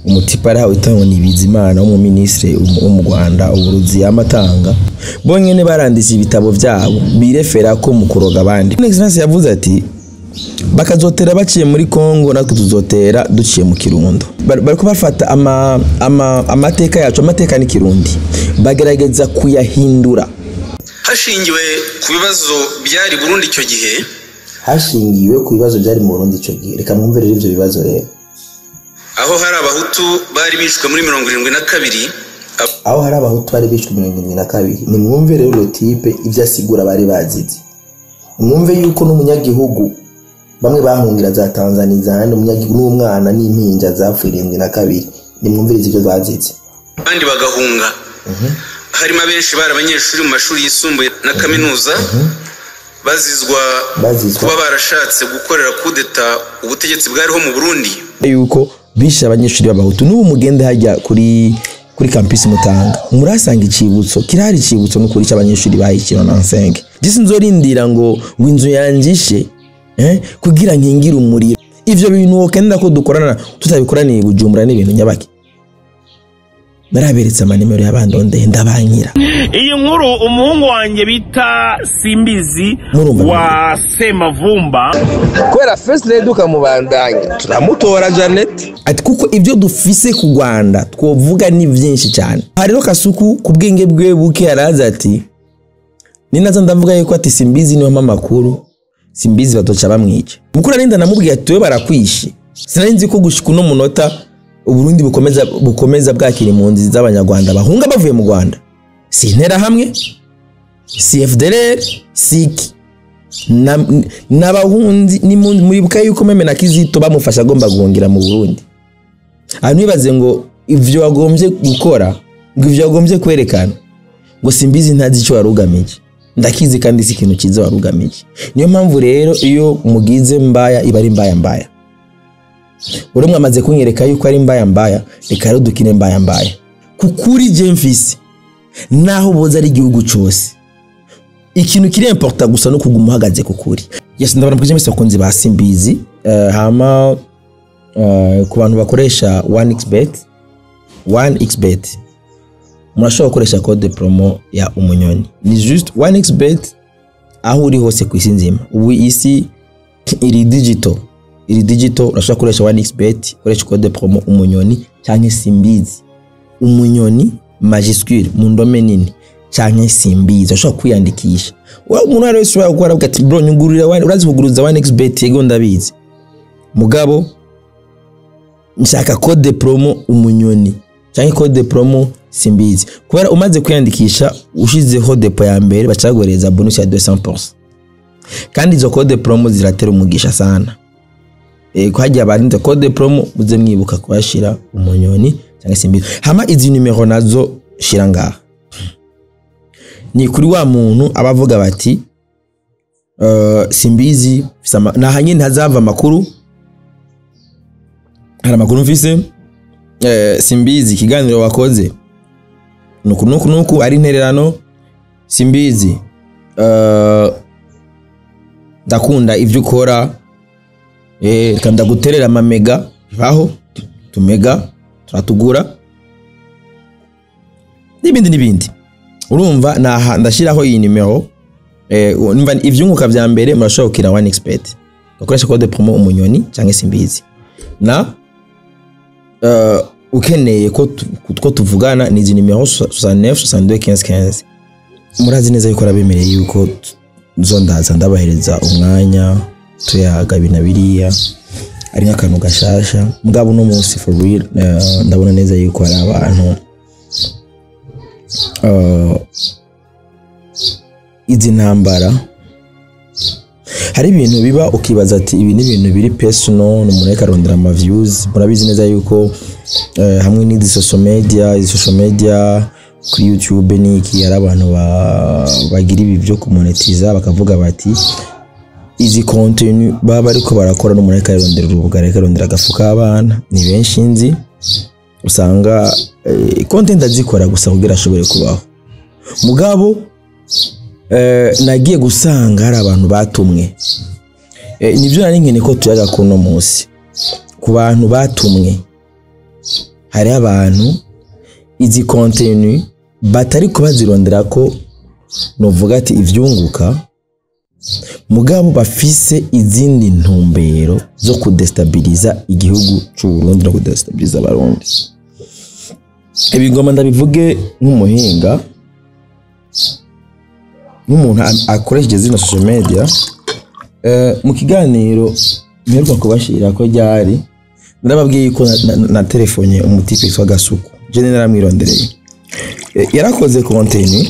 Umutipa ari witwa ngo ni Bizimana w'umuminisitiri wo mu Rwanda, uburuzi yamatanga bonyene baranditse ibitabo vyabo birefera ko mu kuroga abandi. Excellence yavuze ati bakazotera baciye muri Kongo, natwe tuzotera duciye mu Kirundo. Bariko bafata amateka yacu, amateka ni Kirundi, bagerageza kuyahindura. Hashingiwe ku bibazo byari Burundi icyo gihe, hashingiwe ku bibazo byari mu Burundi ico gihe. Reka mwumve rero ivyo bibazo rero. Aho hari Abahutu bari bishwe muri 72. Aho hari Abahutu bari bishwe 72. Nimwumve rero le type ivyo asigura bari bazize. Mwumve yuko n'umunyagihugu bamwe bahungira za Tanzania zandi, umunyagihugu n'umwana n'impinja zapfuye 72. Nimwumvirize ivyo bazize. Abandi bagahunga, harimo abenshi bari abanyeshuri mu mashuri yisumbuye na kaminuza, bazizwa Bazizwa. kuba barashatse gukorera kudeta ubutegetsi bwariho mu Burundi. Yuko bishe abanyeshuri b'Abahutu. N'ubu mugende hajya kuri campus Mutanga, murasanga icibutso kirahari, icibutso n'ukuri cy'abanyeshuri bahikira na nsenge. Gisi nzorindira ngo inzu yanjishe kugira nkingire umuriro. Ivyo bintu wokenda ko dukorana tutabikoraniye i Bujumbura n'ibintu nyabaki. Naraberetse amanimero y'abandondeye, ndabankira. Iyi nkuru, umuhungu wanjye bita Simbizi Murumva. wa Semavumba. Kubera First Lady ukamubandanya, turamutora Janet. Ati kuko ibyo dufise ku Rwanda twovuga ni byinshi cyane. Aha rero Kasuku ku bwenge bwe buke yaraza ati ninaza ndavuga yuko ati Simbizi niwe mpa amakuru, Simbizi badoca bamwica. Mukuru arinda namubwiye ati we barakwishe. Sinari nzi ko gushika uno munota Uburundi bukomeza bwakira impunzi z'Abanyarwanda bahunga bavuye mu Rwanda. Si Intera hamwe, si FDLR, si iki. N'abahunzi ni muribuka yuko même na Kizito bamufasha agomba guhungira mu Burundi. Ahantu nibaze ngo ivyo wagombye gukora, ngo ivyo wagombye kwerekana, ngo Simbizi ntazi icyo warugamije. Ndakizi kandi si ikintu cyiza warugamije. Niyo mpamvu rero iyo mugize mbaya iba ari mbaya mbaya. Uri mwamaze kunyereka yuko ari mbaya mbaya, reka rero dukine mbaya mbaya. Kukuri je mfise naho boza ari igihugu cose. Ikintu kiri important gusa no kuguma uhagaze kukuri. Yes, ndabona mukije mwese bakunzi ba Simbizi. Hama ku bantu bakoresha 1xBet, 1xBet murashobora gukoresha code promo ya umunyoni. Ni juste 1xBet aho uri hose ku isi nzima. Ubu isi iri digital, iri digital. Urashobora gukoresha 1xBet, ukoresha code promo umunyoni cyangwa Simbizi, umunyoni majuscule mu ndome nini canke Simbizi. Urashobora kwiyandikisha. Wowe umuntu wese ushobora gukora avuga ati bro, nyugurira one, urazi kuguruza 1xBet? Yego, ndabizi, mugabo nshaka code promo umunyoni cyangwa code promo Simbizi. Kubera umaze kwiyandikisha, ushizeho dépôt ya mbere, bacaguhereza bonus ya 200%. Kandi izo code promo ziratera umugisha sana. Ko hagiye abanditse code promo, muze mwibuka kubashira umunyoni cyangwa Simbizi. Hama izi numero nazo shira ngaha, ni kuri wa muntu aba avuga bati Simbizi naha nyine ntazava amakuru. Hari amakuru mfise, Simbizi ikiganiro wakoze nuku nuku nuku ari intererano. Simbizi, ndakunda ivyo ukora, reka ndaguterera amamega baho tumega turatugura n'ibindi n'ibindi. Urumva naha ndashyiraho iyi nimero. Numva ivyunguka vya mbere murashobora gukina 1xBet, ugakoresha code promo umunyoni cyangwa Simbizi. Na ukeneye ko tuvugana ni izi nimero 69 62 15 15. Murazi neza yuko arabemereye yuko zo ndaza ndabahereza umwanya tuyaga bina biriya ari nk'akantu gashasha. Mugabo uno munsi for real, ndabona neza yuko hari abantu, izi ntambara hari ibintu biba ukibaza ati ibi ni ibintu biri personal, ni umuntu ariko arondera ama views. Murabizi neza yuko hamwe n'izi social media, izi social media kuri YouTube niki, hari abantu bagira ibi byo kumonetiza, bakavuga bati izi contenu baba bariko barakora n'umuntu ariko arondera urubuga, ariko arondera agafu k'abana. Ni benshi nzi usanga content azikora gusa kugira ashobore kubaho. Mugabo nagiye gusanga hari abantu batumwe. Nivyo nari nkeneye ko tuyaga kuno munsi, ku bantu batumwe. Hariho abantu izi contenu batari kubazirondera ko novuga ati ivyunguka, mugabo bafise izindi ntumbero zo kudestabiliza igihugu c'u Burundi no kudestabiliza Abarundi. Ibi ngoma ndabivuge nk'umuhinga, nk'umuntu akoresheje zino social media. Mu kiganiro mperuka kubashira ko ryari, narababwiye ko na telefone umutipe witwa Gasuku, je naramwirondereye. Yarakoze contenu.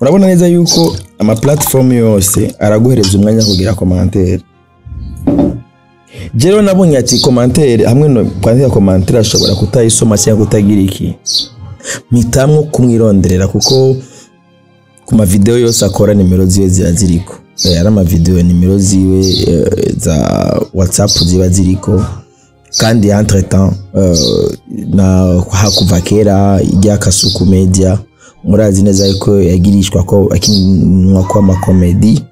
Urabona neza yuko ama platform yose araguhereza umwanya kugira commentaire. Jewe nabonye ati commentaire hamwe no kwandika commentaire ashobora kutayisoma cyangwa kutagira iki, mpitamwo kumwironderera kuko ku ma video yose akora nimero ziwe ziba ziriko. Ari ama video nimero ziwe za WhatsApp ziba ziriko. Kandi entre temps na hakuva kera ijya Kasuku Media, murazi neza yuko yagirishwa ko akinwa ko amakomedi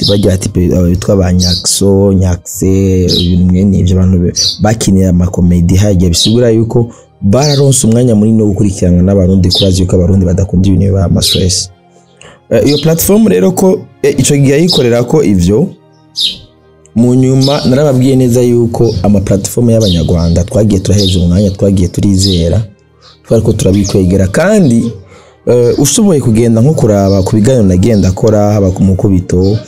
bajya ati bitwa ba Nyakso Nyakse, ibintu mwene ivyo, abantu bakinira amakomedi hajya, bisigura yuko bararonse umwanya munini wo gukurikiranwa n'Abarundi, kurazi yuko Abarundi badakunda ibintu bibaha ama stress. Iyo platform rero ko ico gihe yayikorera ko ivyo, mu nyuma narababwiye neza yuko ama platform y'Abanyarwanda twagiye turaheza umwanya, twagiye turizera, twariko turabikwegera. Kandi ushoboye kugenda nko kuraba ku biganiro nagenda akora, haba ku Mukubito,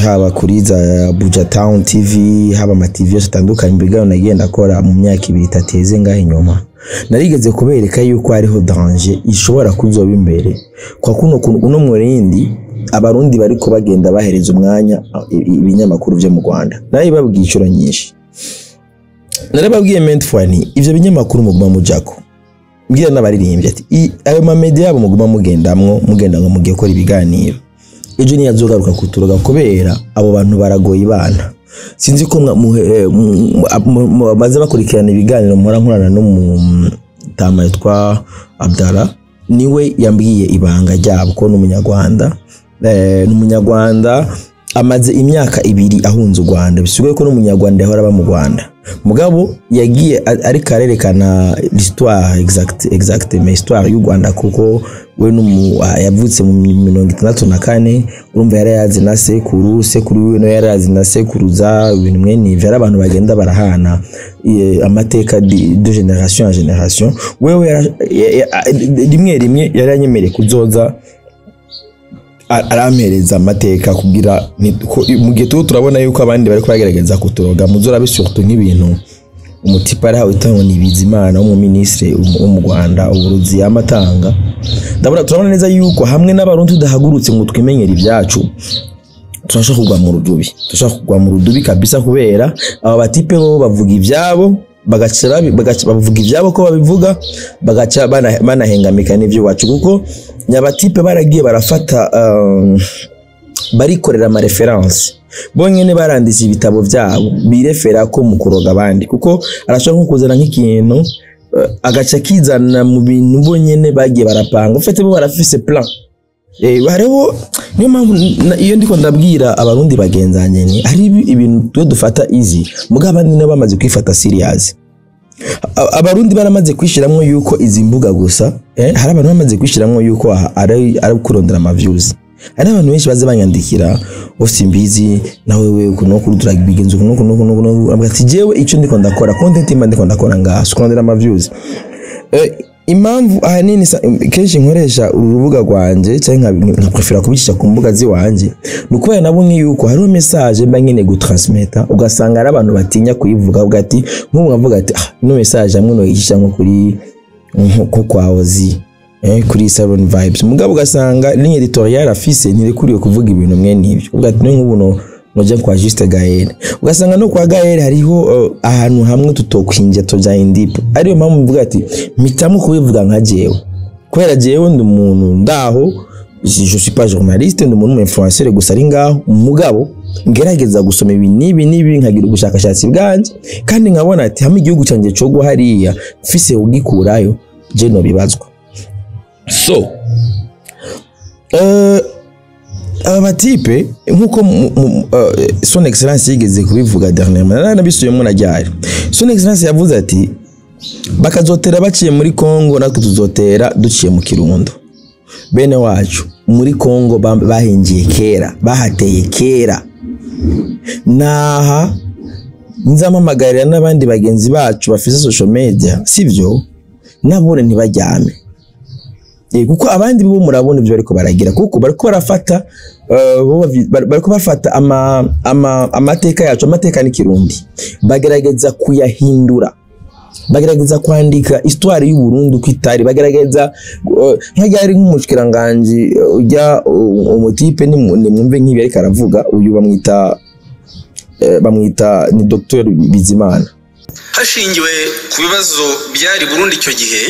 haba kuri za Buja Town TV, haba ama TV yose atandukanye, ibiganiro nagenda akora mu myaka 2, 3 iheze ngaho inyuma, narigeze kubereka yuko hariho danger ishobora kuzoba imbere kwa kuno kuntu uno murindi Abarundi bariko bagenda bahereza umwanya ibinyamakuru vyo mu Rwanda. Narabibabwiye inshuro nyinshi, narababwiye maintes fois nti ivyo binyamakuru muguma mujako, mbwira n'abaririmbyi ati ayo ma media yabo muguma mugendamwo, mugenda ngo mugiye gukora ibiganiro, ejo niyazogaruka kuturoga, kubera abo bantu baragoye ibana. Sinzi ko baze bakurikirana ibiganiro mpora nkorana n'umutama yitwa Abdallah, niwe yambwiye ibanga ryabo ko n'Umunyarwanda. N'Umunyarwanda amaze imyaka 2 ahunze u Rwanda, bisigaye ko n'Umunyarwanda yahora aba mu Rwanda, mugabo yagiye ariko arerekana l'histoire exacte, exacte mais histoire y'u Rwanda, kuko we yavutse mu 64. Urumva yari yazi na sekuru, sekuru wiwe nawe yari yazi na sekuruza, ibintu mwene ivyo, ari abantu bagenda barahana amateka de génération en génération. Wewe rimwe rimwe yari yanyemereye kuzoza arampereza amateka kugira mu gihe tuba turabona yuko abandi bari kubagerageza kuturoga. Muzorabe surtout nk'ibintu umutipa ari hawe ngo ni Bizimana w'umuminisitiri wo mu Rwanda, uburuzi yamatanga. Ndabona turabona neza yuko hamwe n'Abarundi tudahagurutse ngo twimenyere ibyacu, turashobora kugwa mu rudubi, turashobora kugwa mu rudubi kabisa, kubera aba batipe bo bavuga ibyabo, bagaca bavuga ibyabo ko babivuga, bagaca banahengamika n'ibyo wacu, kuko nyabatipe baragiye barafata barikorera ama références bonyene, baranditse ibitabo byabo birefera ko mu kuroga abandi, kuko arashobora nko kuzana nk'ikintu agaca kizana mu bintu bonyene bagiye barapanga ufite, bo barafise plan. Hariho niyo mpamvu iyo ndiko ndabwira Abarundi bagenzanye ni hari ibintu twe dufata easy, mugabo abandi nabo bamaze kwifata serious. Abarundi baramaze kwishiramwo yuko izi mbuga gusa, hari abantu bamaze kwishiramwo yuko aha ari kurondera ama views. Hari abantu benshi baze banyandikira simbizi nawe we ukuntu no kurudura bigenza ukuntu ukuntu ukuntu ukuntu. Avuga ati jewe icyo ndiko ndakora, content mba ndiko ndakora ngaha si kurondera ama views. Impamvu ahanini kenshi nkoresha uru rubuga rwanje cyangwa nka prefera kubicisha ku mbuga ziwanje ni ukubera nabonye yuko hariho message mba nkeneye gutransmeta, ugasanga ari abantu batinya kuyivuga, avuga ati nk'ubu nkavuga ati ah ino message hamwe no yicisha nko kuri nko kwa Ozi, kuri Salon Vibes, mugabo ugasanga ligne éditoriale afise ntirekuriwe kuvuga ibintu mwe n'ibyo. Uvuga ati nk'ubu no noja kwa Juste Gaël, ugasanga no kwa Gaël hariho ahantu hamwe tutokwinjira tuja in deep. Ariyo mpamvu mvuga ati mpitamo kubivuga nka jewe, kubera jewe ndi umuntu ndaho, je suis pas journaliste, ndi umuntu influencer gusa ari ngaho, mugabo ngerageza gusoma ibi n'ibi n'ibi, nkagira ubushakashatsi bwanje, kandi nkabona ati hamwe igihugu canje cogwa hariya mfise ugikurayo je no bibazwa. So aba batipe nkuko Son Excellence yigeze kubivuga dernièrement, naranabisubiyemo na ryari, Son Excellence yavuze ati Bakazotera baciye muri Kongo, natwe tuzotera duciye mu Kirundo. Bene wacu muri Kongo bahingiye kera, bahateye kera. Naha nzamamagarira n'abandi bagenzi bacu bafise social media, sivyo, nabone ntibajyame. Kuko abandi bo murabona ibyo bariko baragira, kuko bariko barafata bariko bafata amateka yacu, amateka ni Kirundi, bagerageza kuyahindura, bagerageza kwandika histoire y'u Burundi uko itari, bagerageza nk'aryari nk'umushikiranganje ujya umutipe nimwumve nk'ibi ariko aravuga uyu bamwita ni Dr Bizimana. Hashingiwe ku bibazo byari Burundi icyo gihe,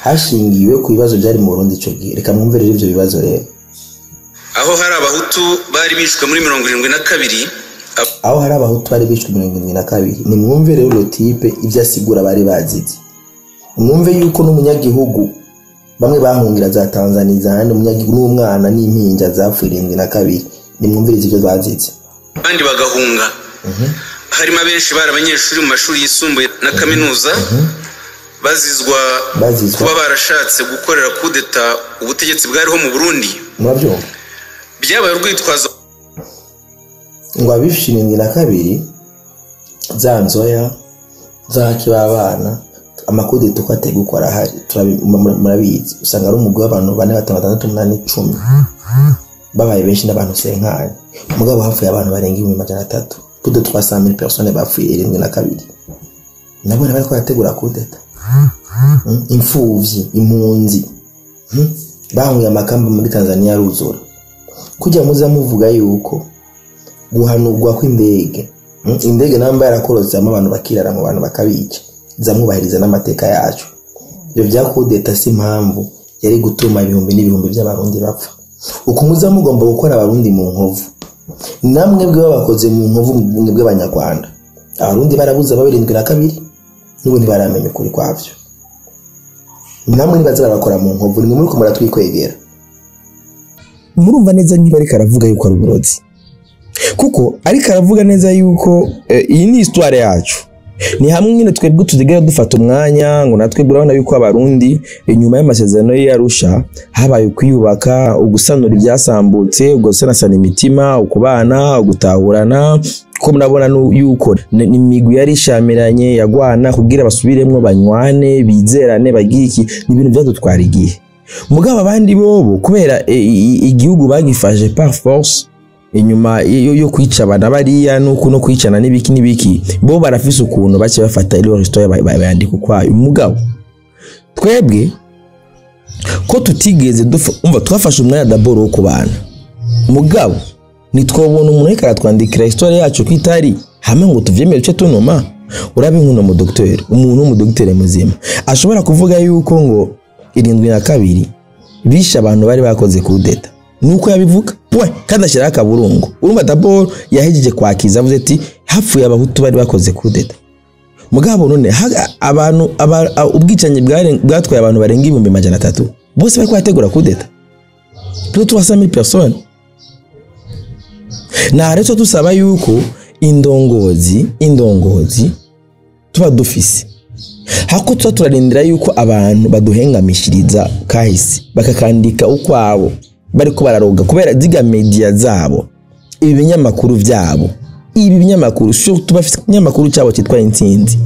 hashingiwe ku bibazo byari mu Burundi icyo gihe, reka mwumve rero ivyo bibazo rero. Aho hari abahutu bari bishwe muri 72, aho hari abahutu bari bishwe 72, ni mwumve rero le type ivyo asigura bari bazize. Mwumve yuko n'umunyagihugu bamwe bahungira za Tanzania zandi, umunyagihugu n'umwana n'impinja zapfuye 72, ni mwumve ivyo bazize. Abandi bagahunga. Harimo abenshi bari abanyeshuri mu mashuri yisumbuye na kaminuza, bazizwa kuba barashatse gukorera kudeta ubutegetsi bwariho mu Burundi. Murabyumva? Byabaye urwitwazo ngo abishe 72 za nzoya za kibabana, amakudeta uko ategukwa arahari, murabizi. Usanga ari umugwi w'abantu 4 5 6 8 10 babaye benshi n'abantu senkani, mugabo hapfuye abantu barenga 300,000, plus de 300,000 personnes bapfuye 72. Nabo bariko barategura kudeta. Imfuvyi, impunzi bahungiye amakamba muri Tanzania ruzura. Kujya muza muvuga yuko guhanurwa kw'indege, indege namba yarakorotse abantu bakirara mu bantu bakabica, zamwubahiriza n'amateka yacu. Ibyo bya kudeta si impamvu yari gutuma ibihumbi n'ibihumbi by'abarundi bapfa. Uko muza mugomba gukora abarundi mu nkovu, namwe bwe babakoze mu nkovu mwebwe abanyarwanda. Abarundi barabuze aba 72 n'ubu ntibaramenya ukuri kwavyo. Namwe nibaza barakora mu nkovu, nimwe muri ko muratwikwegera. Murumva neza niba ariko aravuga yuko ari uburozi, kuko ariko aravuga neza yuko iyi ni histoire yacu. Ni hamwe nyine twebwe tuzigera dufata umwanya ngo natwe urabona yuko abarundi inyuma y'amasezerano y'Arusha habaye kwiyubaka, ugusanura ibyasambutse, ugusanasana imitima, ukubana, ugutahurana, ko murabona yuko n'imigwi yari ishamiranye yagwana kugira basubiremwo banywane, bizerane, bagiki, ni ibintu byadutwara igihe. Mugabo abandi bobo kubera igihugu bagifashe par force inyuma yo kwica abana bariya nuko no kwicana n'ibiki n'ibiki, bo barafise ukuntu bace bafata iyo histoire bayandika ukwayo. Mugabo twebwe ko tutigeze umva twafashe umwanya d'abord wo kubana, mugabo nitwobona umuntu ariko aratwandikira histoire yacu ko itari hamwe ngo tuvyemere cyo tunoma. Urabe nkuno mu docteur, umuntu w'umudocteur muzima ashobora kuvuga yuko ngo 72 bishe abantu bari bakoze kudeta, nuko yabivuga point, kandi ashira akaburungu. Urumva d'abord yahejeje kwakiza avuze ati hapfuye abahutu bari bakoze kudeta. Mugabo none abantu ubwicanyi bwatwaye abantu barenga 300,000 bose bari kwategura kudeta, plus 300,000 personnes. Na rero tusaba yuko indongozi tuba dufise hako tuba turarindira yuko abantu baduhengamishiriza kahise bakakandika ukwabo bariko bararoga kubera ziga media zabo, ibi binyamakuru vyabo, ibi binyamakuru surtout bafite ikinyamakuru cyabo cyitwa Intsinzi.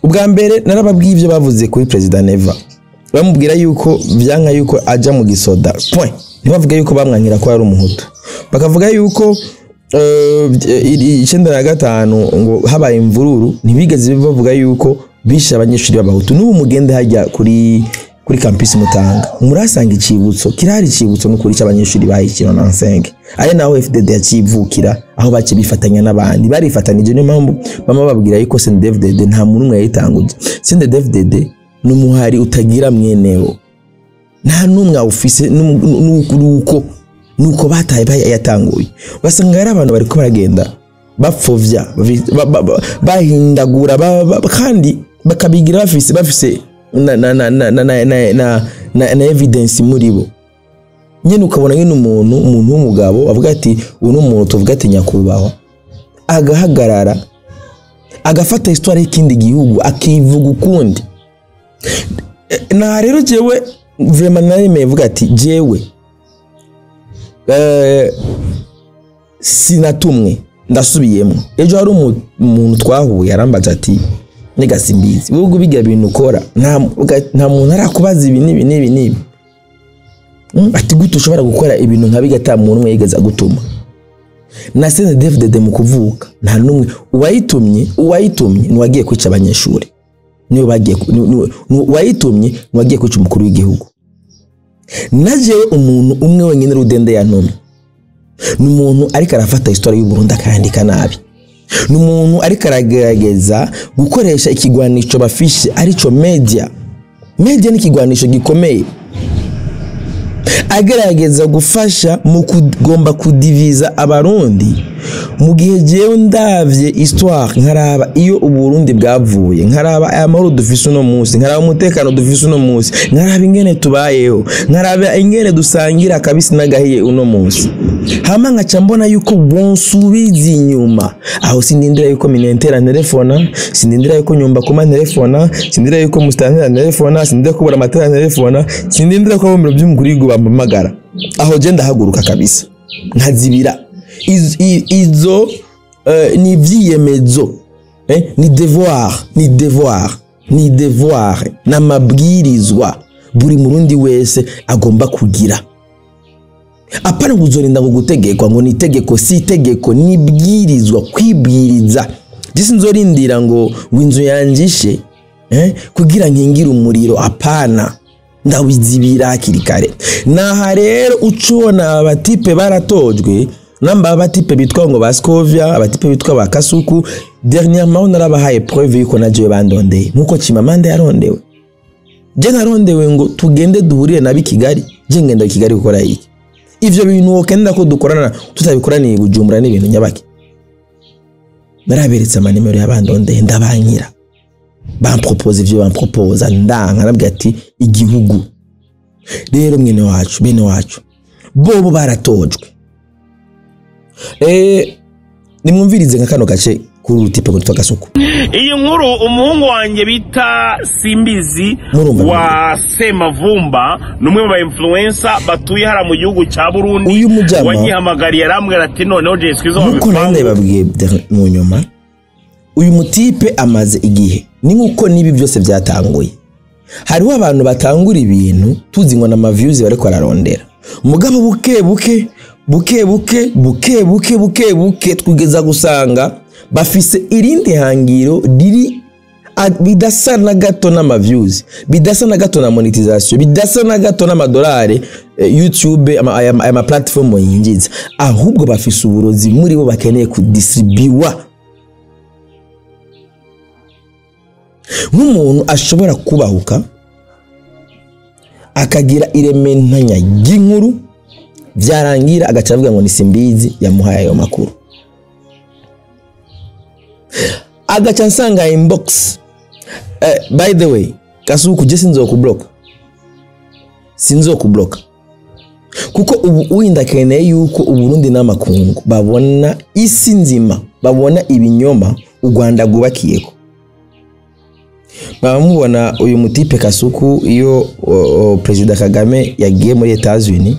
Ubwa mbere narababwiye ivyo bavuze kuri President Neva, bamubwira yuko vyanka yuko aja mu gisoda point, ntibavuga yuko bamwankira ko ari umuhutu, bakavuga yuko 95 ngo habaye imvururu, ntibigeze bavuga yuko bishe abanyeshuri b'abahutu. N'ubu mugende hajya kuri campus Mutanga murasanga icibutso kirari, icibutso n'ukuri cy'abanyeshuri bahikira na 5 ari naho FDD yakivukira, aho bace bifatanya n'abandi barifatanije. Niyo mpamvu bama babwira yuko CNDD-FDD nta muntu umwe yayitanguje. CNDD-FDD n'umuhari utagira mwenewo, nta numwe awufise nuko nuko bataye bayatanguye. Basanga ari abantu bariko baragenda bapfovya bahindagura kandi bakabigira bafise na na na na na na na na evidence muri bo nyene. Ukabona nyene umuntu w'umugabo avuga ati uyu ni umuntu tuvuga ati nyakubahwa, agahagarara Agafata histoire y'ikindi gihugu akivuga ukundi. Na rero jewe vraiment naremeye vuga ati jewe sinatumwe, ndasubiyemo. Ejo hari umuntu twahuye arambaza ati nega Simbizi, wowe biga bintu ukora nta muntu arakubaza ibi n'ibi n'ibi n'ibi, ati gute ushobora gukora ibintu nka biga ata muntu umwe yigeze agutuma? Na CNDD-FDD mu kuvuka nta numwe uwayitumye ni wagiye kwica abanyeshuri, niwe bagiye, uwayitumye ni wagiye kwica umukuru w'igihugu. Najewe umuntu umwe wenyine Rudende yantumye ni umuntu ariko arafata histoire y'u Burundi akayandika nabi, ni umuntu ariko aragerageza gukoresha ikigwanisho bafishe arico media. Media ni ikigwanisho gikomeye, agerageza gufasha mu kugomba kudiviza Abarundi. Mu gihe jewe ndavye histoire, nkaraba iyo Uburundi bwavuye, nkaraba aya mahoro dufise uno munsi, nkaraba umutekano dufise uno munsi, nkaraba ingene tubayeho, nkaraba ingene dusangira akabisi n'agahiye uno munsi, hama nkaca mbona yuko bonsubiza inyuma, aho sindindira yuko minentera telefona, sindindira yuko nyumba kuma telefona, sindindira yuko mustantera telefona, sindindira ko buramatera telefona, sindindira ko abomero by'umukuru w'igihugu bampamagara. Aho je ndahaguruka kabisa nkazibira. Izo ni ivyiyemezo, ni devoir, ni devoir, ni devoir, n'amabwirizwa buri Murundi wese agomba kugira. Apana kuzorinda ngo gutegekwa, ngo ni itegeko, si itegeko, ni ibwirizwa, kwibwiriza. Jisi nzorindira ngo inzu yanjishe kugira nkingire umuriro, apana, ndawizibira hakiri kare. Naha rero ucubona abatipe baratojwe, namba abatipe bitwa ngo ba Scovia, abatipe bitwa ba Kasuku. Dernièrement narabahaye preuve yuko najewe bandondeye nkuko Chimamanda yarondewe. Je narondewe ngo tugende duhurire nabi Kigali. Je ngenda Kigali gukora iki? Ivyo bintu wokenda ko dukorana tutabikoraniye Bujumbura n'ibintu nyabaki. Naraberetse amanimero y'abandondeye, ndabankira, bampropose ivyo bamproposa, ndanka, nabwira ati igihugu rero mwene wacu, bene wacu bobo baratojwe. Nimwumvirize nka kano gace kuri urutipe ngo Kasuku. Iyi nkuru umuhungu wanjye bita Simbizi Murumva. wa Semavumba ni umwe mu ba influencer batuye hara mu gihugu cya Burundi. Uyu mujama wanyihamagariye arambwira ati noneho Jay Squeezer nkuko nari ndabibabwiye mu nyuma, uyu mutipe amaze igihe, ni nkuko n'ibi byose byatanguye, hariho abantu batangura ibintu tuzi ngo n'ama views bariko bararondera, mugabo buke buke buke buke buke buke buke buke twigeza gusanga bafise irindi hangiro riri bidasa na gato n'ama views, bidasa na gato na monetization, bidasa na gato n'amadolari YouTube aya ma platform yinjiza, ahubwo bafise uburozi muri bo bakeneye kudistribuwa. Nk'umuntu ashobora kubahuka akagira irementanya ry'inkuru, byarangira agaca avuga ngo ni Simbizi yamuhaye ayo makuru, agaca nsanga inbox. By the way, Kasuku, je sinzokublock, sinzokublock, kuko ubu uwindakeneye yuko Uburundi n'amakungu babona, isi nzima babona ibinyoma u Rwanda rwubakiyeko. Baba mubona uyu mutipe Kasuku, iyo Perezida Kagame yagiye muri Etats-Unis,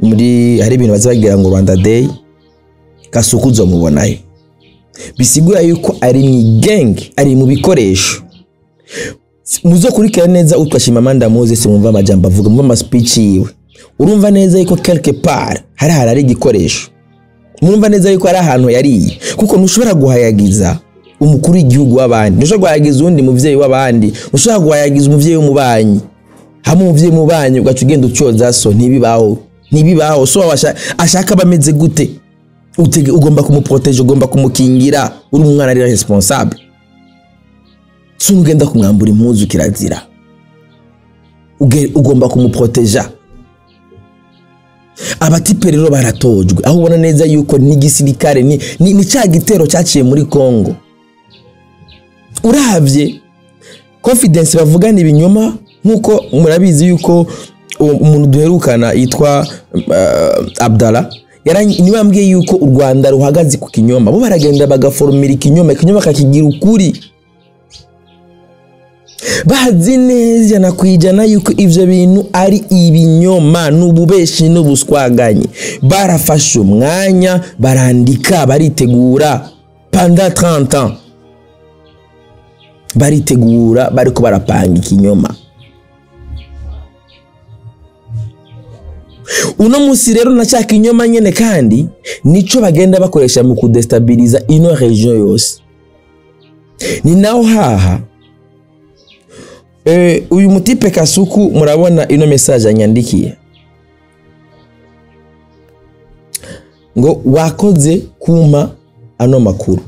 muri hari ibintu bazagira ngo Rwanda Day, Kasuku uzomubonayo. Bisigura yuko ari mu gang, ari mu bikoresho. Muzokurikira neza utwa Chimamanda Moses, mwumva amajambo avuga, mwumva ama speech yiwe, urumva neza yuko quelque part hari igikoresho, murumva neza yuko ari ahantu yariye, kuko ntushobora guhayagiza umukuru w'igihugu w'abandi, ntushobora guhayagiza uwundi muvyeyi w'abandi, ntushobora guhayagiza umuvyeyi w'umubanyi, hamwe umuvyeyi w'umubanyi ugaca ugenda ucoza so. Ntibibaho, ntibibaho. So ashaka bameze gute, ugomba kumuproteger, ugomba kumukingira. Uri umwana ari responsable, so ugenda kumwambura impuzu kirazira. Ugomba kumuproteja. Abatipe rero baratojwe, aho ubona neza yuko n'igisirikare ni cya gitero cyaciye muri Congo. Uravye confidence bavugana ibinyoma, nkuko murabizi yuko umuntu duherukana yitwa Abdallah. Niwe yambwiye yuko u Rwanda ruhagaze ku kinyoma. Bo baragenda bagaformira ikinyoma, ikinyoma kakigira ukuri. Bazi neza na kwijana yuko ivyo bintu ari ibinyoma n'ububeshi n'ubuswaganye. Barafashe umwanya barandika, baritegura pendant 30 ans. Baritegura bariko barapanga ikinyoma. Uno musi rero na cya kinyoma nyene kandi nico bagenda bakoresha mu kudestabiliza ino region yose. Ni naho haha uyu mutipe Kasuku murabona ino message anyandikiye ngo wakoze kuma ano makuru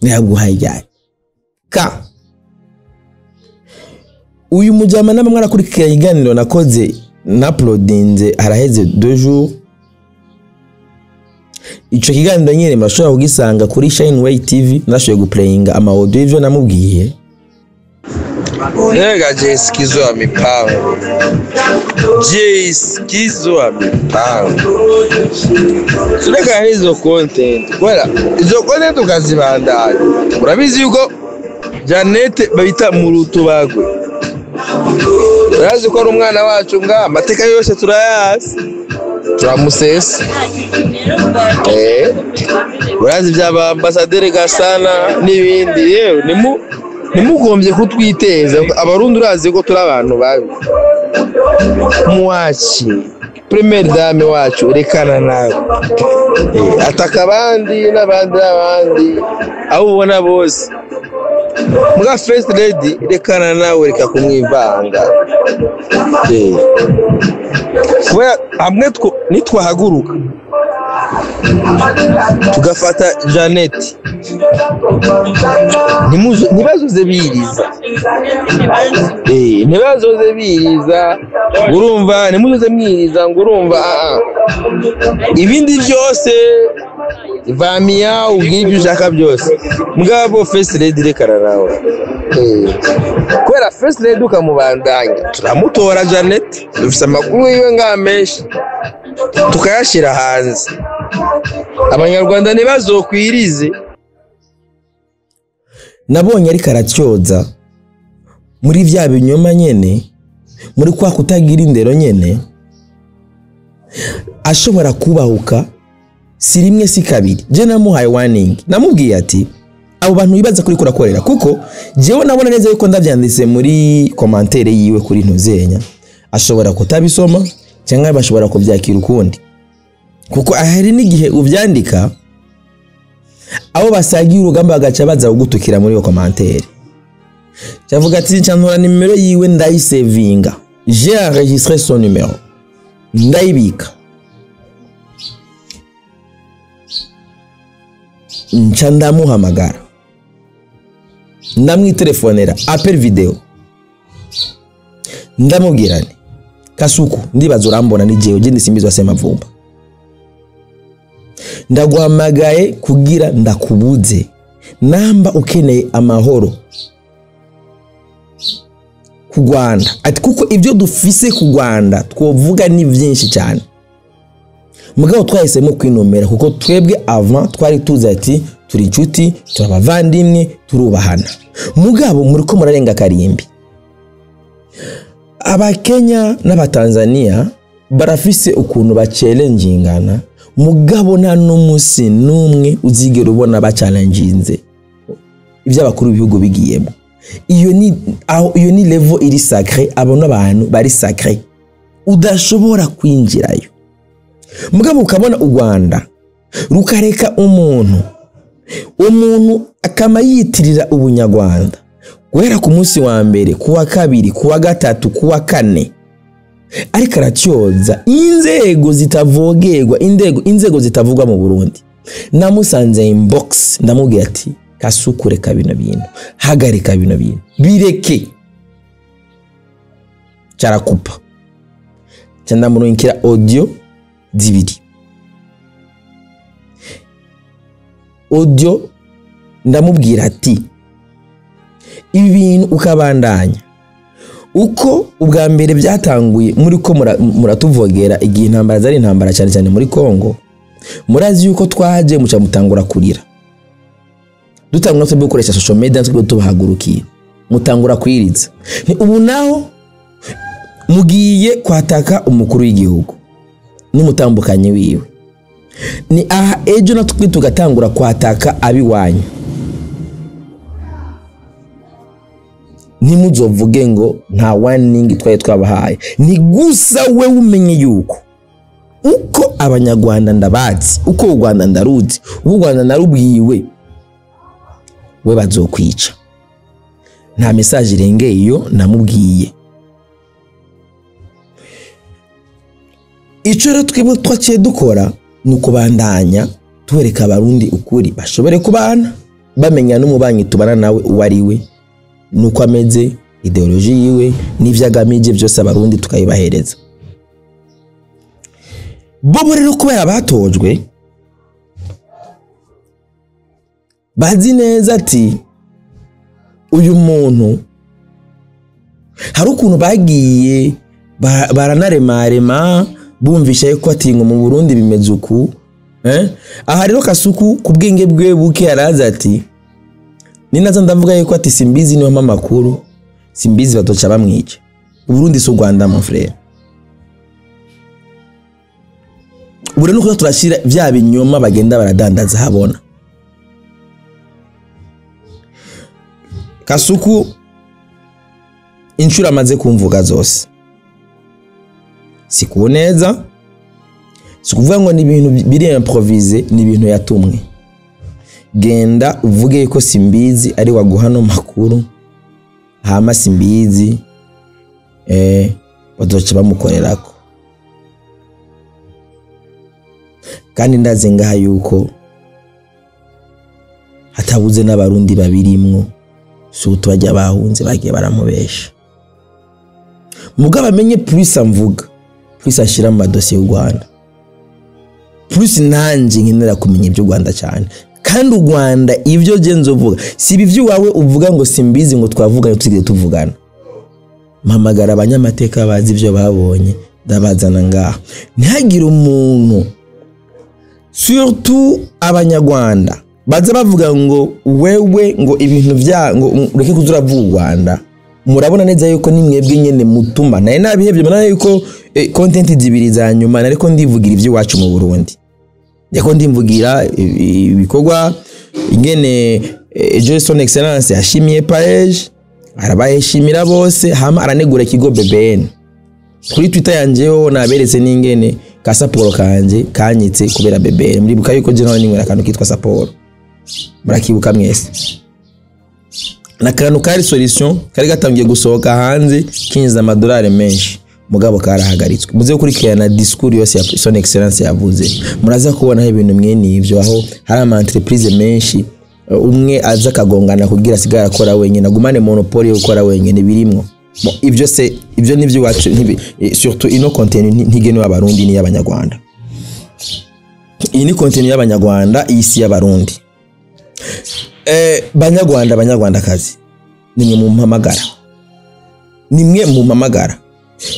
nyaguhaye ka uyu mujama namwe mwarakurikira iganiro nakoze na uploadinze haraheze 2 jours. Ico kiganiro nyene murashobora kugisanga kuri Shineway TV, nashoboye guplayinga ama audio ivyo namubwiye. Ega Jessikizo wa mipango. Jessikizo wa mipango. Tureka hizo content. Kwela izo content ukazibandanya. Urabizi yuko Janet babita muruto bagwe. Urazi ko ari umwana wacu nga amateka yose turayazi. Turamusesa. Urazi byaba ambassadeur Gasana n'ibindi yewe nimugombye kutwiteza abarundi urazi ko turi abantu babi. Muwachi première dame wacu rekana nawe. Ataka abandi n'abandi n'abandi abo ubona bose. Muga first lady rekana nawe reka kumwivanga. Kubera hamwe nitwahaguruka tugafata Janet ntibazoze biriza, ntibazoze biriza urumva, ntimuzoze mwiriza ngo urumva ibindi byose vamiya ubwibyo ushaka byose mugabo first lady rekana nawe. Kubera first lady ukamubandanya turamutora Janet dufise amakuru yiwe nga menshi tukayashira hanze abanyarwanda ntibazokwirize. Nabonye ariko aratyoza muri vya binyoma nyene, muri kwa kutagira indero nyene, ashobora kubahuka si rimwe si kabiri. Je namuhaye warning, namubwiye ati abo bantu bibaza kuri kurakorera, kuko jewe nabona neza yuko ndavyanditse muri commentaire yiwe kuri ntuzenya ashobora kutabisoma cyangwa bashobora kuvyakira ukundi, kuko ahari n'igihe uvyandika abo basagiye urugamba bagaca baza kugutukira muri iyo commentaire. Cyavuga ati ncantora nimero yiwe ndayisevinga, j'ai enregistré son numéro, ndayibika, nca ndamuhamagara, ndamwitelefonera appel video, ndamubwira nti Kasuku ndibaza urambona ni jewe je ndisimbizwa Semavumba, ndaguhamagaye kugira ndakubuze namba ukeneye amahoro ku Rwanda, ati kuko ibyo dufise ku Rwanda twovuga ni byinshi cyane, mugabo twahisemo kwinomera kuko twebwe avant twari tuzi ati turi inshuti, turabavandimwe, turubahana, mugabo muri ko murarenga karimbi. Abakenya n'abatanzania barafise ukuntu bachalengingana, mugabo nta n'umunsi n'umwe uzigera ubona bachallenginze iby'abakuru b'ibihugu bigiyemo. Iyo ni aho, iyo ni level iri sacré, abona abantu bari sacré udashobora kwinjirayo. Mugabo ukabona u Rwanda rukareka umuntu akama yitirira ubunyarwanda guhera ku munsi wa mbere, kuwa kabiri, kuwa gatatu, kuwa kane, ariko aratyoza inzego zitavogerwa, inzego zitavugwa mu Burundi. Namusanze inbox ndamubwira ati Kasuku reka bino bintu, hagarika bino bintu, bireke. Cyarakupa cyandamurungikira audio zibiri, audio ndamubwira ati ibi bintu ukabandanya Uko ubwa mbere byatanguye muri ko muratuvogera igihe intambara zari intambara cyane cyane muri Kongo, murazi yuko twaje muca mutangura kurira, dutangura twebwe gukoresha social media, twebwe tubahagurukiye mutangura kwiriza. Ni ubu naho mugiye kwataka umukuru w'igihugu n'umutambukanyi wiwe, ni aha ejo natwe tugatangura kwataka abiwanyu. Ntimuzovuge ngo nta warning twari twabahaye. Ni gusa we umenye yuko uko abanyarwanda ndabazi, uko u Rwanda ndaruzi, uko u Rwanda narubwiwe, we bazokwica. Nta message irengeye iyo namubwiye. Ico rero twebwe twaciye dukora ni ukubandanya tuwereka abarundi ukuri, bashobore kubana bamenya n'umubanyi tubana nawe uwo ari we, nuko ameze, ideology yiwe n'ivyo agamije byose, abarundi tukayibahereza. Bobo rero kubera batojwe bazi neza ati uyu muntu hari ukuntu bagiye baranaremarema bumvisha yuko ati ngo mu Burundi bimeze uku. Aha rero Kasuku ku bwenge bwe buke yaraza ati ninaza ndavuga yuko ati simbizi niwe mama makuru, simbizi batoca bamwica. Uburundi si u Rwanda mon frère. Ubu rero nuko turashira vya binyoma bagenda baradandaza habona. Kasuku inshuro amaze kumvuga zose si kuneza, si kuvuga ngo ni ibintu biri improvise, ni ibintu yatumwe. Genda uvuge ko simbizi ari waguha no makuru, hama simbizi bazoca bamukorerako. Kandi ndaze ngaha yuko hatabuze n'abarundi babirimwo, sutu bajya bahunze bagiye baramubesha. Mugabo amenye plus amvuga, plus ashira mu madosiye y'u Rwanda, plus nanje nkenera kumenya ibyo Rwanda cyane. Kandi u Rwanda ivyo je nzovuga si ibi wawe uvuga ngo simbizi ngo twavuganye tusigire tuvugana. Mpamagara abanyamateka bazi ivyo babonye ndabazana ngaha. Ntihagire umuntu surtout abanyarwanda baza bavuga ngo wewe ngo ibintu vya ngo ureke kuzuravuga u Rwanda. Murabona neza yuko ni mwebwe nyene mutuma naye nabihevye murabona yuko content zibiri za nyuma nariko ndivugira ivyo iwacu mu Burundi. Ndiko ndimvugira ibikorwa ingene Johnson Excellence yashimiye Paege, arabayishimira bose, hama aranegura ikigo BBN. Kuri Twitter yanje ho naberetse n'ingene ka saporo kanje kanyitse kubera BBN. Muribuka yuko je nawe ninywera akantu kitwa saporo, murakibuka mwese. Na kantu kari solution kari gatangiye gusohoka hanze kinjiza amadolari menshi, mugabo karahagaritswe. Muze gukurikirana discours yose ya Son Excellence yavuze, muraza kubona ibintu mwene ivyo, aho hari ama entreprise menshi umwe aza akagongana kugira asigara akora wenyine, agumane monopole yo gukora wenyine birimwo. Bon, ivyo se ivyo nivyo wacu, surtout ino contenu ntigenewe abarundi ni y'abanyarwanda. Iyi ni contenu y'abanyarwanda, iyi si y'abarundi. Banyarwanda, banyarwandakazi, nimwe mu mpamagara, nimwe mu mpamagara.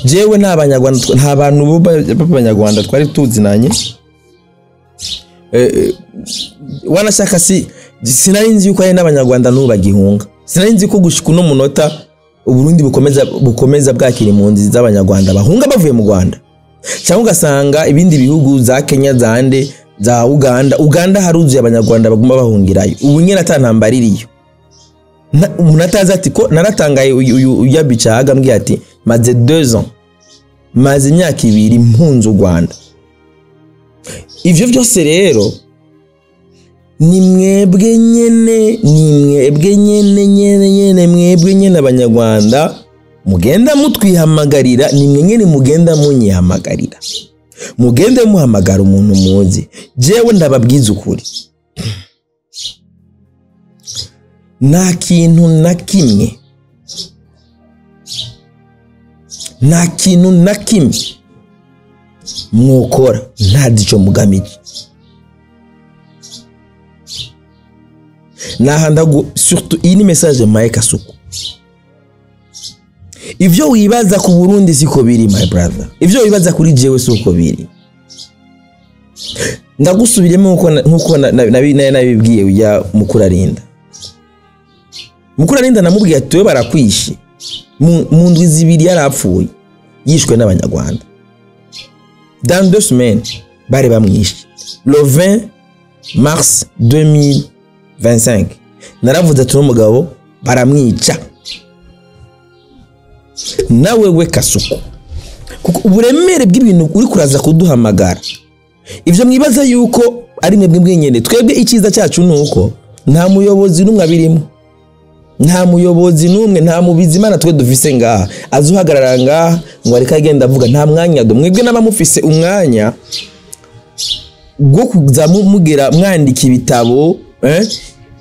Jewe nta banyarwanda, nta bantu b'abanyarwanda twari tuzinanye. Wanashaka si sinari nzi yuko ari n'abanyarwanda n'ubu bagihunga. Sinari nzi ko gushika uno munota Uburundi bukomeza bwakira impunzi z'abanyarwanda bahunga bavuye mu Rwanda. Cyangwa ugasanga ibindi bihugu za Kenya, za Ande, za Uganda, Uganda haruzuye abanyarwanda baguma bahungirayo. Ubu nyene atantambara iriyo. Umuntu atazi ati ko naratangaye uyu yabicaga ambwiye ati maze 2 ans, maze imyaka ibiri mpunze u Rwanda. Ivyo byose rero ni mwebwe nyene, ni mwebwe nyene nyene nyene, mwebwe nyene abanyarwanda mugenda mutwihamagarira, ni mwe nyene mugenda munyihamagarira. Mugende muhamagara umuntu muzi. Jewe ndababwiza ukuri, nta kintu na kimwe, nta kintu na kimwe mwokora ntazi ico mugamije. Naha ndagu surtout iyi ni message maye Kasuku. Ivyo wibaza ku Burundi siko biri, my brother. Ivyo wibaza kuri jewe siko biri. Ndagusubiremo nkuko nabibwiye ujya Mukurarinda. Mukurarinda namubwiye ati we barakwishe mu ndwi zibiri yarapfuye, yishwe n'Abanyarwanda. Dans 2 semaines bari bamwishe, le 20 mars 2025. Naravuze ati n'umugabo baramwica. Nawe we Kasuku, kuko uburemere bw'ibintu uri kuraza kuduhamagara, ivyo mwibaza yuko ari mwebwe mwenyene. Twebwe icyiza cyacu ni uko nta muyobozi n'umwe abirimo, nta muyobozi n'umwe, nta mubizimana twe dufise ngaha azuhagarara ngaha ngo areke agenda avuga. Nta mwanya do. Mwebwe n'abamufise umwanya bwo kuza mugera mwandika ibitabo,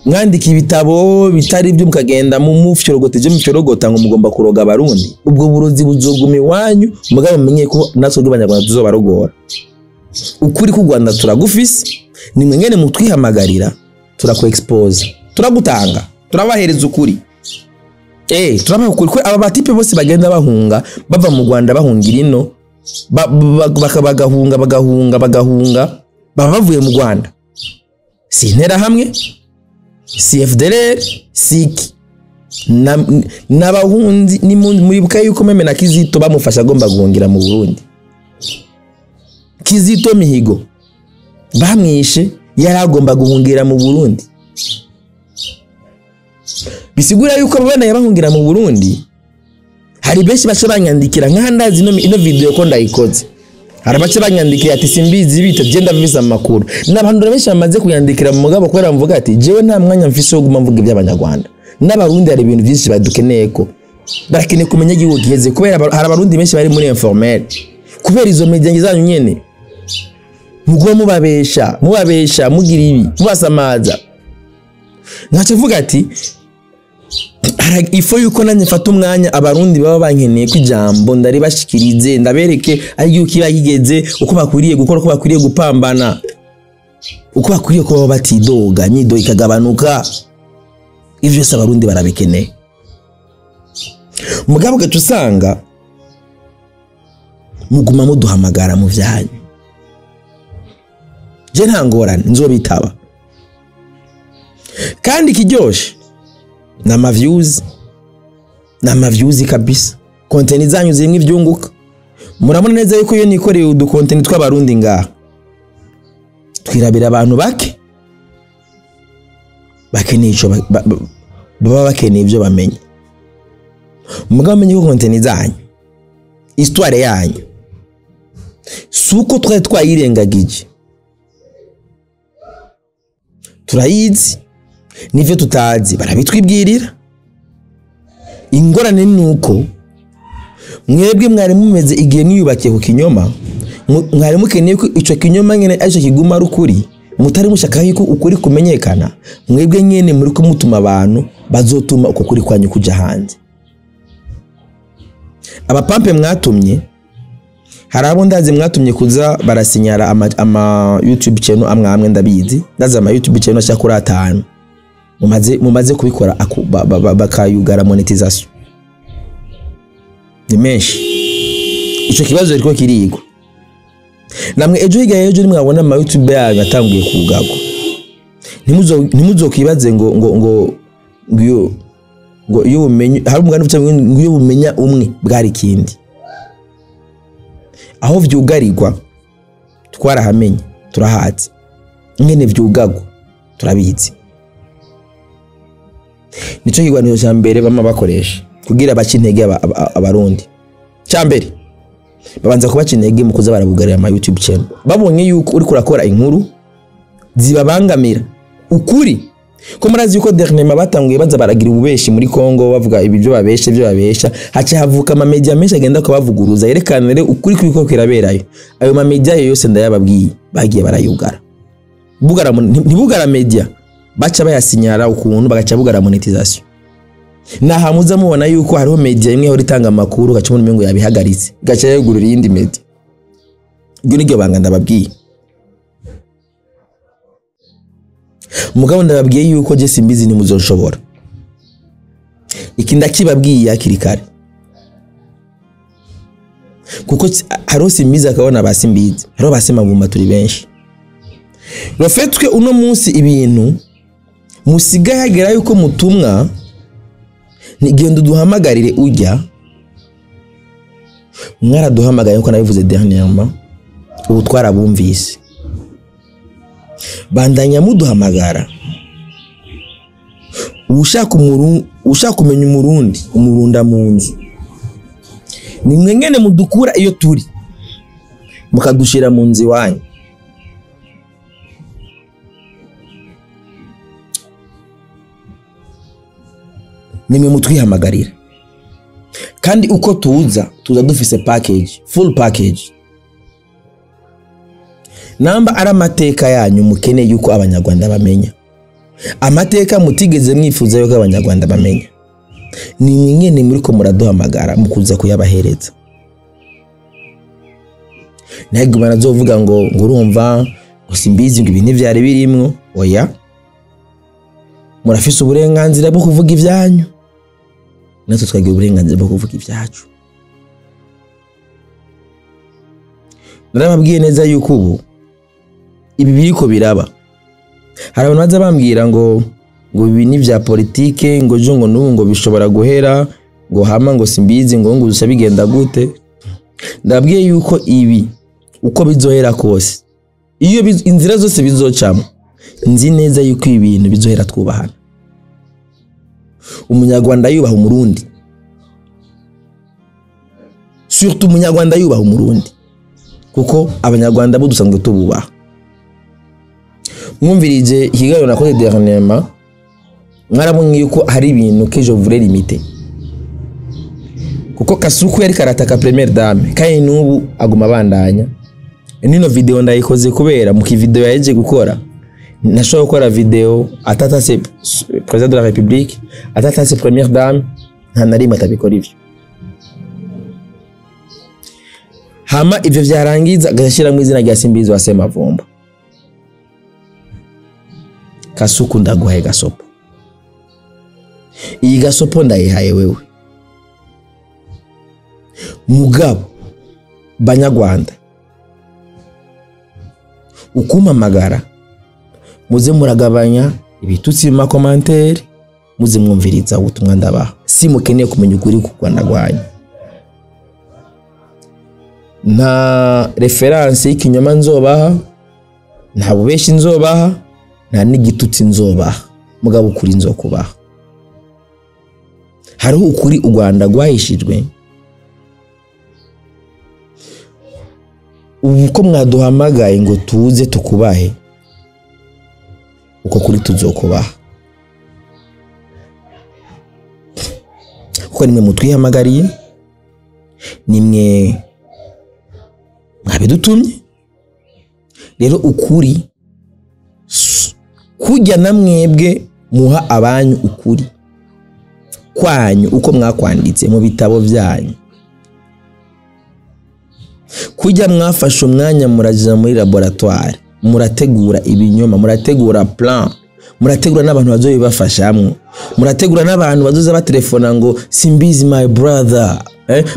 mwandika ibitabo bitari byo, mukagenda mu mufyorogota ibyo mufyorogota ngo mugomba kuroga Abarundi. Ubwo burozi buzoguma iwanyu. Mugabo mumenye ko natwe bw'Abanyarwanda tuzobarogora. Ukuri ku Rwanda turagufise. Nimwe ngene mutwihamagarira, turaku expose, turagutanga, turabahereza ukuri. Turabaha ukuri ko aba ba types bose bagenda bahunga, bava mu Rwanda bahungira ino, bagahunga, bagahunga, bagahunga, baba bavuye mu Rwanda. Si Interahamwe, si FDLR, si iki. N'abahunzi ni muribuka yuko même na Kizito bamufasha agomba guhungira mu Burundi. Kizito Mihigo bamwishe yari agomba guhungira mu Burundi. Bisigura yuko abo bana yabahungira mu Burundi. Hari benshi bace banyandikira nka ndazi ino video ko ndayikoze, hari abace banyandikira ati simbizi bita genda mvise amakuru. N'abantu benshi bamaze kuyandikira mu mugabo, kubera mvuga ati jewe nta mwanya mfise wo guma mvuga iby'Abanyarwanda n'Abarundi. Hari ibintu byinshi badukeneye, ko barakeneye kumenya igihugu giheze, kubera hari Abarundi benshi bari muri informel kubera izo media zanyu nyene muguba mubabesha, mubabesha, mugira ibi, mubasamaza. Nkaca mvuga ati ifo yuko nanjye mfata umwanya, Abarundi baba bankeneye ko ijambo ndaribashikirize, ndabereke ari igihugu kiba kigeze, uko bakwiriye gukora, uko bakwiriye gupambana, uko bakwiriye kubaho batidoga, imyidogo ikagabanuka. Ivyo byose Abarundi barabikeneye. Mugabo ugaca usanga muguma muduhamagara mu vyanyu. Je nta ngorane, nzobitaba. Kandi ikiryoshe ni ama views, ni ama views kabisa. Content zanyu zimwe ivyunguka. Murabona neza yuko iyo nikoreye udu content tw'Abarundi ngaha, twirabira abantu bake bakeneye ico baba bakeneye ibyo bamenya. Mugabo menye ko content zanyu, histoire yanyu, si uko twari twayirengagije, turayizi. N'ivyo tutazi barabitwibwirira. Ingorane ni uko mwebwe mwari mumeze igihe mwiyubakiye ku kinyoma, mwari mukeneye ko ico kinyoma nyene arico kiguma ari ukuri, mutari mushaka yuko ukuri kumenyekana. Mwebwe nyene muri kumutuma abantu bazotuma uko kuri kwanyu kuja hanze. Abapampe mwatumye, hari abo ndazi mwatumye kuza barasinyara ama YouTube channel amwe amwe. Ndabizi, ndazi ama YouTube channel ashaka kuri 5 mumaze kubikora bakayugara monetization. Ni menshi. Ico kibazo riko kirigwa namwe. Ejo hirya y'ejo nimwabona ama YouTube yanyu atanguye kugagwa, ntimuzokwibaze ngo iyo bumenye. Hari umugani uvuga ngo iyo bumenya umwe bwari ikindi. Aho vyugarirwa twarahamenye, turahazi ingene vyugagwa, turabizi. Nico kigwaniro cya mbere bama bakoresha kugira bace intege Abarundi. Cya mbere babanza kubaca intege mu kuza barabugarira ama YouTube channel, babonye yuko uri kurakora inkuru zibabangamira. Ukuri ko murazi yuko dernièrement batanguye baza baragira ububeshi muri Congo, bavuga ibi byo babesha, ibyo babesha, haca havuka ama media menshi agenda kubavuguruza, yerekana rero ukuri kwiko kiraberayo. Ayo ma media yose ndayababwiye, bagiye barayugara. Bugara ntibugara media, baca bayasinyara ukuntu bagaca bugara monetization. Naha muza mubona yuko hariho media imwe ihora itanga amakuru, gaca umuntu umengo yabihagaritse, gaca yegurura iyindi media. Iryo niryo banga ndababwiye. Mugabo ndababwiye yuko je simbizi ntimuzoshobora. Iki ndakibabwiye hakiri kare. Kuko hariho Simbizi akabona ba Simbizi, hariho ba Semavumba, turi benshi. Rofetwe uno munsi ibintu musigaye hagera yuko mutumwa nigenda duhamagarire ujya mwaraduhamagaye uko nabivuze dernièrement, ubu twarabumvise. Bandanya muduhamagara. Ushaka kumenya umurundi, umurunda mu nzu. Ni mwengene mudukura iyo turi mukadushira mu nzu iwanyu. Nimwe mutwihamagarira. Kandi uko tuza dufise package, full package. Namba ari amateka yanyu mukeneye yuko abanyarwanda bamenya. Amateka mutigeze mwifuza yuko abanyarwanda bamenya. Ni mwene muri ko muraduhamagara mukuza kuyabahereza. Ntabwo banazovuga ngo ngurumva ngo Simbizi ngo ibintu byari birimwo, oya. Murafise uburenganzira bwo kuvuga ibyanyu. Natwe twagiye uburenganzira bwo kuvuga ibyacu. Narababwiye neza yuko ubu ibi biriko biraba. Hari abantu baza bambwira ngo ibi ni vya politike, ngo jo ngo nubu ngo bishobora guhera, ngo hama ngo Simbizi ngo ngo uzusa bigenda gute. Ndabwiye yuko ibi uko bizohera kose, iyo inzira zose bizocamo, nzi neza yuko ibintu bizohera twubahana. Umunyarwanda yubaha umurundi, surtout umunyarwanda yubaha umurundi, kuko abanyarwanda bo dusanzwe tububaha. Mwumvirije ikiganiro nakoze dernièrement, mwarabonye yuko hari ibintu que je voulais limiter. Kuko Kasuku yari karataka première dame, kandi n'ubu aguma bandanya. Nino video ndayikoze kubera mu kivideo yaje gukora, nashobora gukora video atatase président de la République, atatase première dame, nta na rimwe atabikora ivyo. Hama ivyo vyarangiza agashira mu izina rya Simbizi wa Semavumba. Kasuku ndaguhaye gasopo. Iyi gasopo ndayihaye wewe. Mugabo banyarwanda, ukumamagara muze muragabanya ibitutsi mu makomantere, muze mwumviriza ubutumwa ndabaha. Si mukeneye kumenya ukuri ku Rwanda rwanyu. Nta reference y'ikinyoma nzobaha, nta bubeshi nzobaha, nta n'igitutsi nzobaha. Mugabo ukuri nzokubaha. Hariho ukuri u Rwanda rwahishijwe. Uko mwaduhamagaye ngo tuze tukubahe, uko kuri tuzokubaha. Kuko nimwe mutwihamagariye, nimwe mwabidutumye. Rero ukuri kujya namwebwe muha abanyu ukuri kwanyu uko mwakwanditse mu bitabo byanyu. Kujya mwafashe umwanya murajiza muri laboratoire, murategura ibinyoma, murategura plan, murategura n'abantu bazoyibafashamwo, murategura n'abantu bazoza batelefona ngo Simbizi my brother,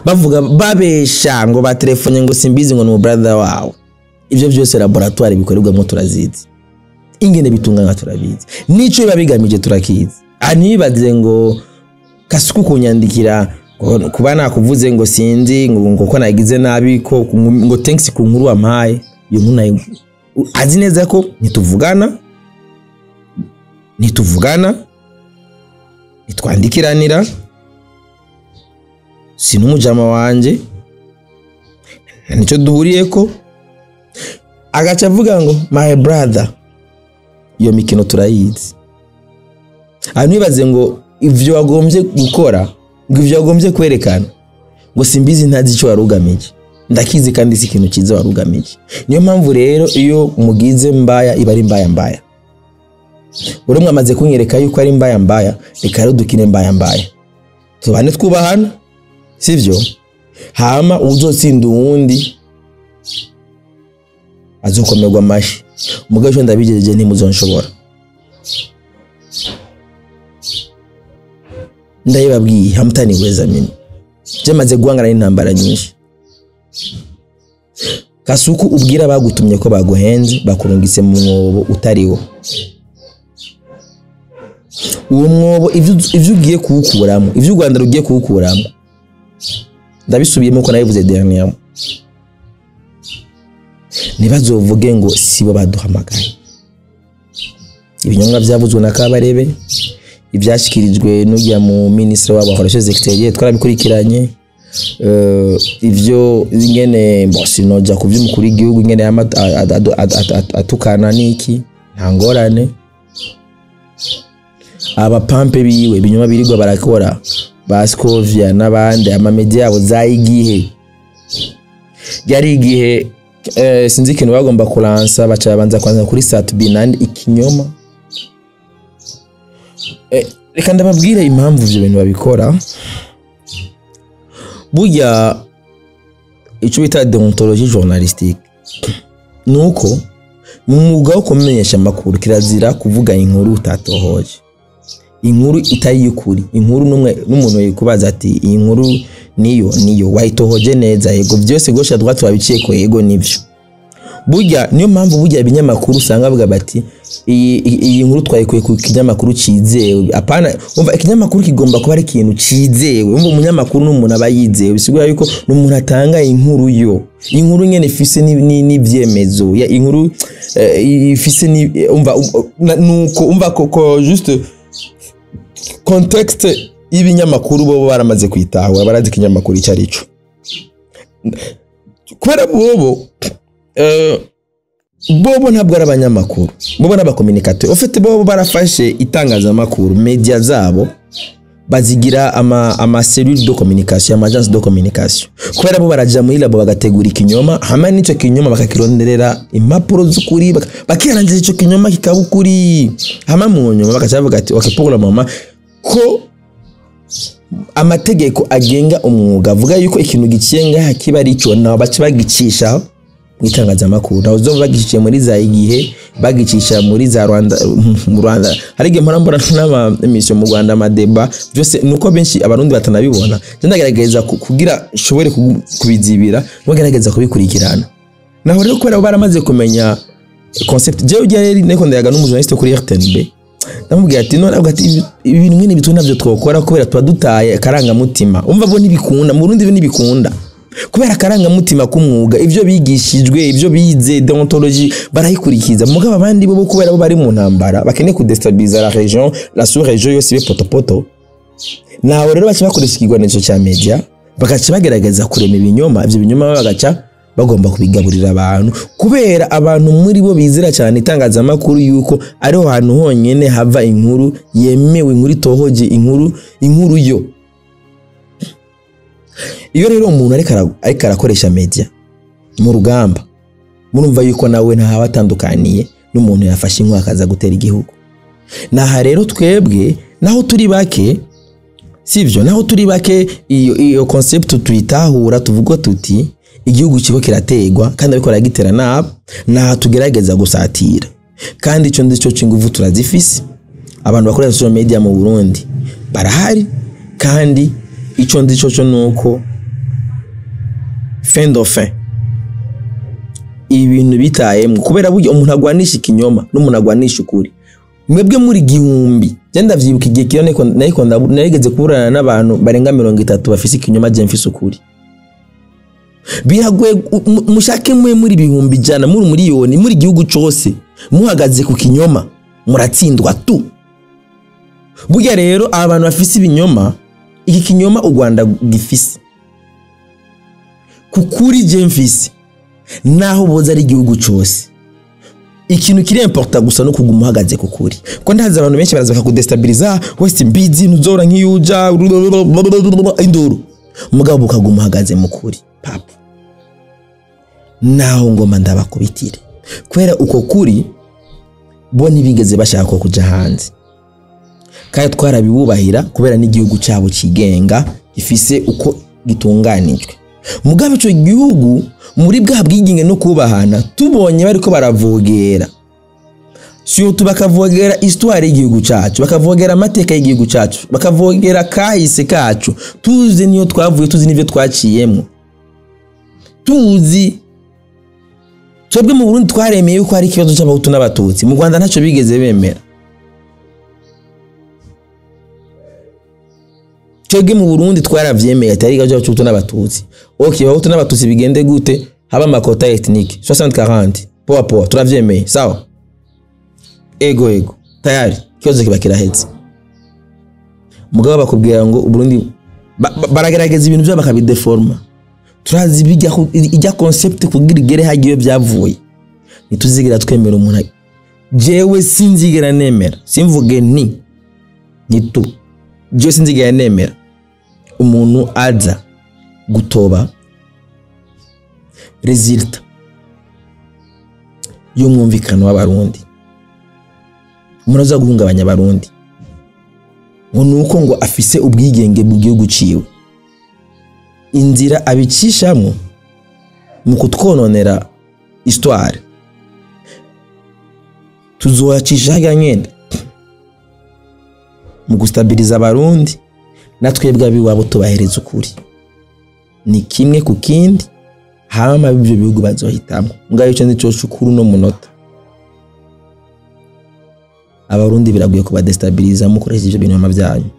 bavuga babesha ngo batelefone ngo Simbizi ngo ni brother wawe. Ivyo byose laboratoire bikorerwamo turazizi, ingene bitunganywa turabizi, nico biba bigamije turakizi. Anibaze ngo Kasuku kunyandikira kuba nakuvuze ngo sinzi ngo ko nagize nabi ko ngo thanks ku nkuru wampaye, iyo nkuru azi neza ko nituvugana nitwandikiranira, si n'umujama wanje nico duhuriye ko agaca avuga ngo my brother. Iyo mikino turayizi. Anibaze ngo ivyo wagombye gukora, ngo ivyo wagombye kwerekana, ngo Simbizi ntazi ico warugamije. Ndakizi kandi si ikintu kiza warugamije. Niyo mpamvu rero iyo mugize mbaya iba ari mbaya mbaya. Uri mwamaze kunyereka yuko ari mbaya mbaya, reka rero dukine mbaya mbaya. Tubane twubahana, sivyo? Hama uzotsinda uwundi azokomerwa amashi. Mugabo cyo ndabigejeje ntimuzonshobora. Ndayibabwiye hamtani weza mimi. Je maze guhangana n'intambara nyinshi. Kasuku ubwira bagutumye ko baguhenze, bakurungitse mu mwobo utariwo. Uwo mwobo ivyo ugiye kuwukuramo, ivyo u Rwanda rugiye kuwukuramo, ndabisubiyemo ko nabivuze dernièrement, ntibazovuge ngo sibo baduhamagaye. Ibinyomwa byavuzwe na Kabarebe, ibyashyikirijwe n'ujya mu ministre wabo wa relations extérieures, twarabikurikiranye. Ivyo ingene bon, sinoja ku vy'umukuru w'igihugu ingene yama atukana niki, nta ngorane. Abapampe biwe ibinyoma birirwa barakora, ba Scovia n'abandi, amamedia yabo za Igihe, yari igihe sinzi ikintu bagomba kuransa, baca babanza kwanza kuri Sat-B nandi ikinyoma. Reka ndababwire impamvu ivyo bintu babikora. Burya ico bita déontologie journalistique nuko mu mwuga wo kumenyesha amakuru kirazira kuvuga inkuru utatohoje, inkuru itari y'ukuri, inkuru n'umwe n'umuntu yikubaza ati iyi nkuru niyo wayitohoje neza, yego byose gauche à droite wabiciye ko, yego nivyo. Burya niyo mpamvu burya ibinyamakuru usanga bavuga bati iyi nkuru twayikuye ku kinyamakuru cizewe. Apana, umva, ikinyamakuru kigomba kuba ari ikintu cizewe. Umva, umunyamakuru n'umuntu aba yizewe, bisigura yuko n'umuntu atanga inkuru, yo inkuru nyene ifise n'ivyemezo ya inkuru ifise ni umva nuko umva ko juste contexte y'ibinyamakuru bo baramaze kwitahura, barazi ikinyamakuru icyo ari cyo, kubera bobo ntabwo ari abanyamakuru, bobo n'abacommunicateur. En fait, bobo barafashe itangazamakuru, media zabo bazigira ama cellule de communication, ama agence de communication, kubera bo baraja muri labo bagategura ikinyoma, hamwe n'ico kinyoma bakakironderera impapuro z'ukuri, bakirangiza ico kinyoma kikaba ukuri, hamwe mu nyuma bakaca bavuga ati ok, pour le moment ko amategeko agenga umwuga avuga yuko ikintu giciye ngaha kiba ari cyo, naho baca bagicisha mu itangazamakuru, naho uzumva bagiciye muri za Igihe, bagicisha muri za Rwanda. Mu Rwanda hari igihe mpora mbona n'ama émission mu Rwanda, amadébats byose, nuko benshi Abarundi batanabibona. Je ndagerageza kugira nshobore kubizibira, ngerageza kubikurikirana. Naho rero kubera baramaze kumenya concept, jewe ujya rero niko ndayaga n'umujournaliste kuri RTNB, ndamubwira ati none, avuga ati ibintu mwene bitu navyo twokora kubera tuba dutaye akarangamutima. Umva, bo ntibikunda mu Burundi, bo ntibikunda kubera akarangamutima k'umwuga, ivyo bigishijwe, ivyo bize, déontologie barayikurikiza. Mugabo abandi bo kubera bo bari mu ntambara, bakeneye kudestabiliza la région, la sous-région yose ibe potopoto. Naho rero baca bakoresha ikigwanisho ca media, bagaca bagerageza kurema ibinyoma. Ivyo binyoma bagaca bagomba kubigaburira abantu, kubera abantu muri bo bizera cyane itangazamakuru yuko ariho hantu honyene hava inkuru yemewe, inkuru itohoje, inkuru yo. Iyo rero umuntu ariko arakoresha media mu rugamba, murumva yuko nawe ntahaba atandukaniye n'umuntu yafashe inkwi akaza gutera igihugu. Naha rero twebwe naho turi bake, sivyo? Naho turi bake, iyo concept tuyitahura, tuvuga tuti igihugu kiko kirategwa kandi ariko aragitera nabi. Naha tugerageza gusatira, kandi ico ndico c'inguvu turazifise. Abantu bakoresha social media mu Burundi barahari, kandi ico ndico cyo nuko fin de fin ibintu bitayemwo, kubera burya umuntu agwanisha ikinyoma n'umuntu agwanisha ukuri, mwebwe muri 1000. Je ndavyibuka igihe kiyo nariko narigeze kuburana n'abantu barenga 30 bafise ikinyoma, je mfise ukuri. Biragoye mushake mwe muri 100,000, muri miliyoni, muri igihugu cose, muhagaze ku kinyoma muratsindwa tu. Burya rero abantu bafise ibinyoma, iki kinyoma u Rwanda gifise kukuri je mfise, naho boza ari igihugu cose, ikintu kiri important gusa no kuguma uhagaze ku kuri, ko ndazi abantu benshi baraza bakakudestabiliza, wese mbizi ntuzora nk'iyuja induru, mugabo ukaguma uhagaze mu kuri papa, naho ngoma ndabakubitire, kubera uko kuri bo ntibigeze bashaka ko kuja hanze, kandi twarabibubahira kubera n'igihugu cyabo cigenga gifise uko gitunganijwe. Mugabo ico gihugu muri bwa bwigenge no kubahana, tubonye bariko baravogera, surtout bakavogera histoire y'igihugu cacu, bakavogera amateka y'igihugu cacu, bakavogera kahise kacu, tuzi niyo twavuye, tuzi n'ivyo twaciyemo, tuzi Twebwe mu Burundi twaremeye yuko hari ikibazo cy'abahutu n'abatutsi, mu Rwanda ntacyo bigeze bemera. Twebwe mu Burundi twaravyemeye ati hari ikibazo cy'abahutu n'abatutsi. Okay, abahutu n'abatutsi bigende gute? Haba amakota ethnique 60-40, poa poa, turavyemeye, sawa, ego ego, tayari ikibazo kiba kirahetse. Mugabo bakubwira ngo Burundi baragerageza ibintu byabo bakabideforma. Turazi bijya ijya concept kugira igere hagiye byavuye. Ntituzigira twemera umuntu. Jewe sinzigera nemera, simvuge ni tu. Jewe sinzigera nemera umuntu aza gutoba result y'umwumvikano w'abarundi. Umuntu aza guhungabanya abarundi ngo nuko ngo afise ubwigenge mu gihugu ciwe. Inzira abicishamo mu kutwononera histoire tuzoyacisha harya nyene mu gustabiliza abarundi, natwebwe abiwabo tubahereza ukuri, ni kimwe ku kindi. Hama ibyo bihugu bazohitamo ngayo ico nico cukuru no munota. Abarundi biraguye kubadestabiliza mukoresha ivyo bintu byanyu.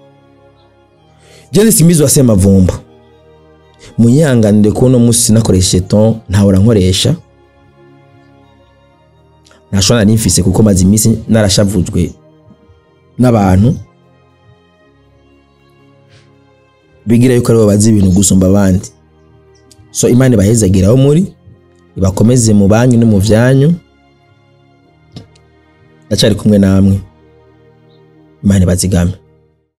Jene simbizi wa Semavumba, munyanganire ko no musi nakoresheje ton ntahora nkoresha, ntashobora nimfise kuko maze iminsi narashavujwe n'abantu bigira yuko aribo bazi ibintu gusumba abandi. So Imana ibahezagira aho muri, ibakomeze mu banyu no mu vyanyu. Ndacyari kumwe namwe, Imana ibazigame.